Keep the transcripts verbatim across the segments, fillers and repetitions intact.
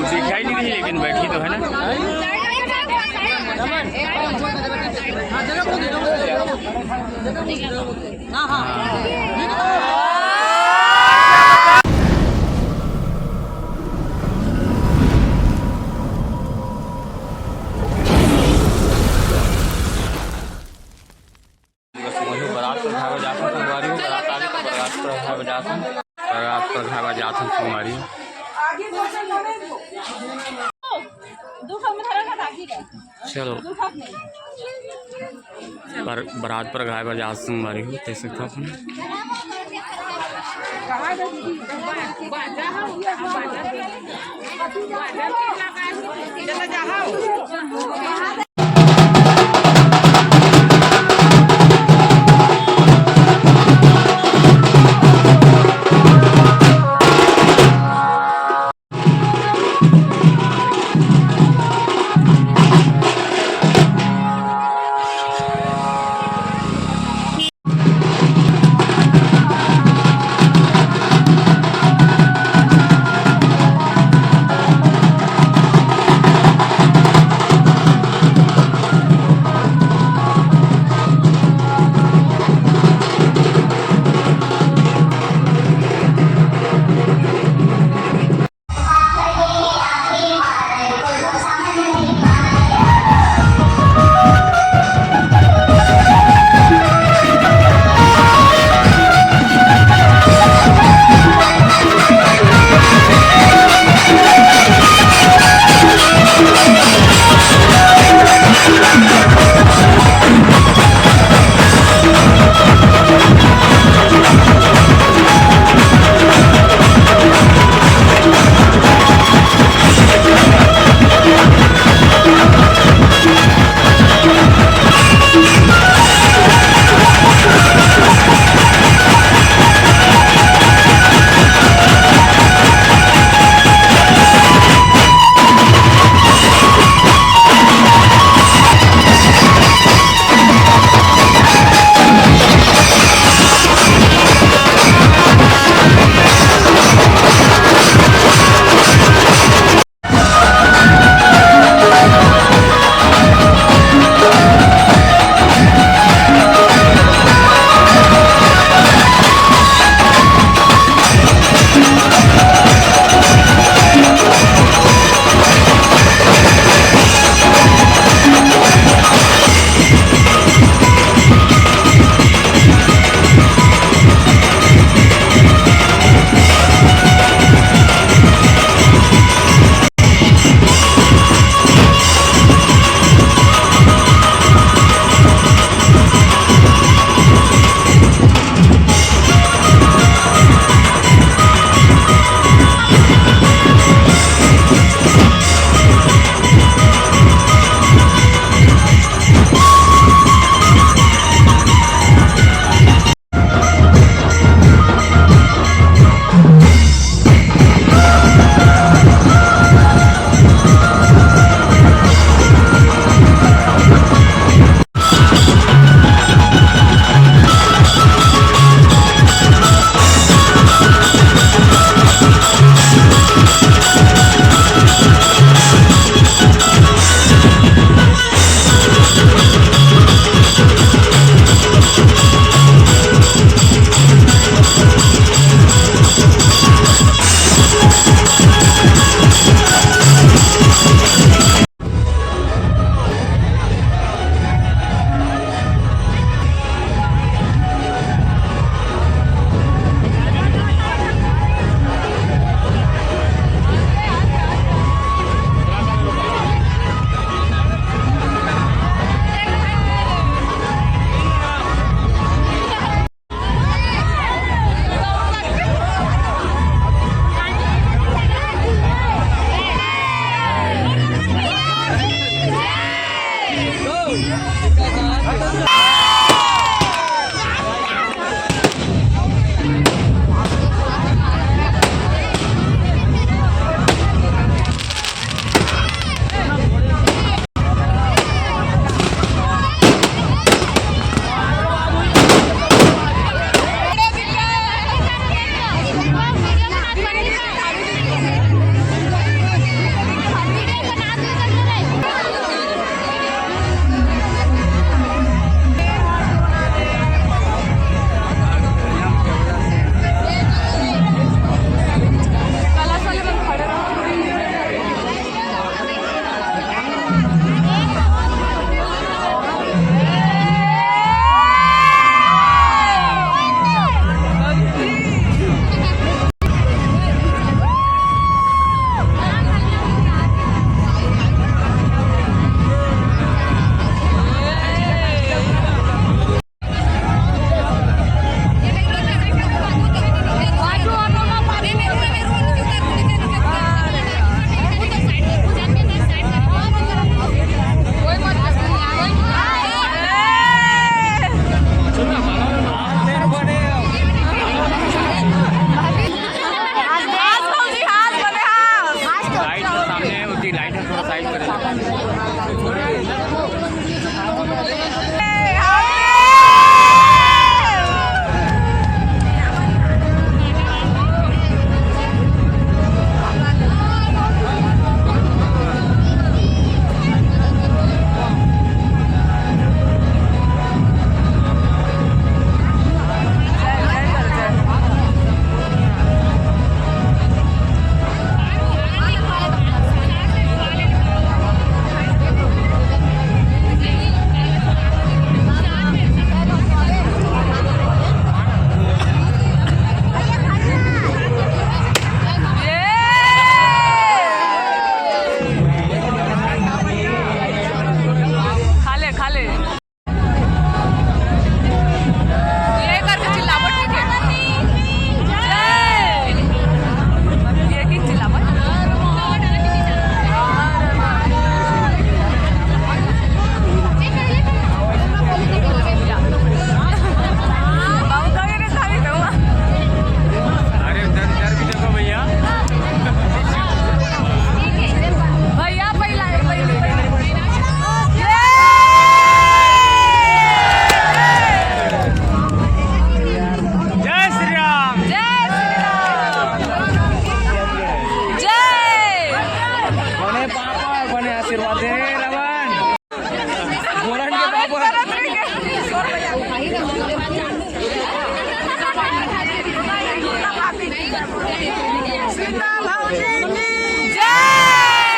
दिखाई नहीं रही, लेकिन बैठी तो है ना। बस वही बारात पर घावे जाथन संगवारी हो, बारात आगे तो बारात पर घावे जाथन, बारात पर घावे जाथन संगवारी हो। चलो, बर-, बारात पर घावे बर जाथन संगवारी हो, देख सकत हन।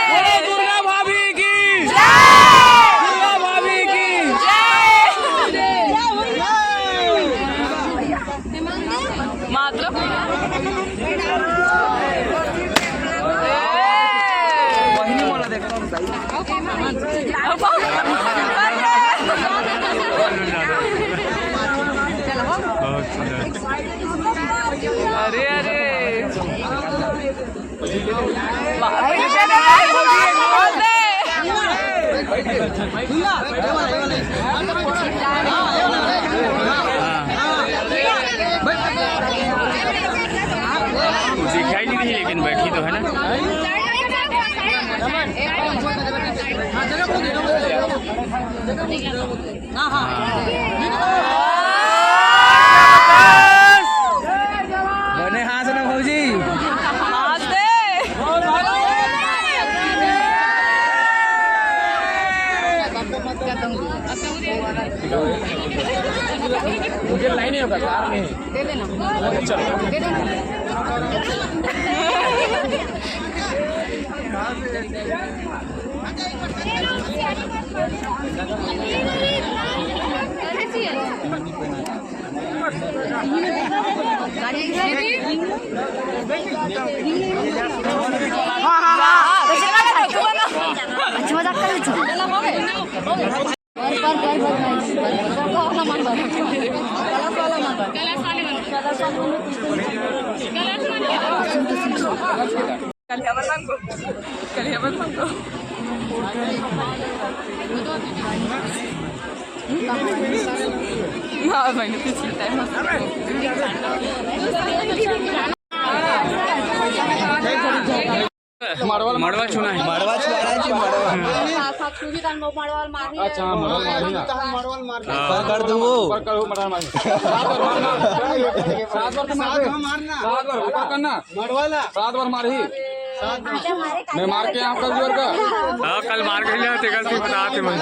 बोलो दुर्गा भाभी की। दुर्गा भाभी की। मातृ। बहिनी मला देखता हूँ। अरे, अरे। दिखाई नहीं रही, लेकिन बैठी तो है ना। बने हाथ ना भौजी। हाथ दे। मुझे लाइन ही होगा, कार नहीं। दे देना। चलो। दे देना। हाँ, हाँ, हाँ। अच्छा, मजाक कर रही थी। हाँ, मैंने पिछले टाइम मड़वा, मड़वा छुना है। मड़वा छुआ रहा है जी, मड़वा। अच्छा, हाँ, मड़वा मारी ना। ऊपर कर दो वो। ऊपर करो, मड़वा मारी। सात बार मारना। सात बार तो मार दे। सात बार ऊपर करना। मड़वाला। सात बार मारी। मैं मार के यहाँ कर जोर का। हाँ, कल मार के ले आते, कल से बता आते मैं।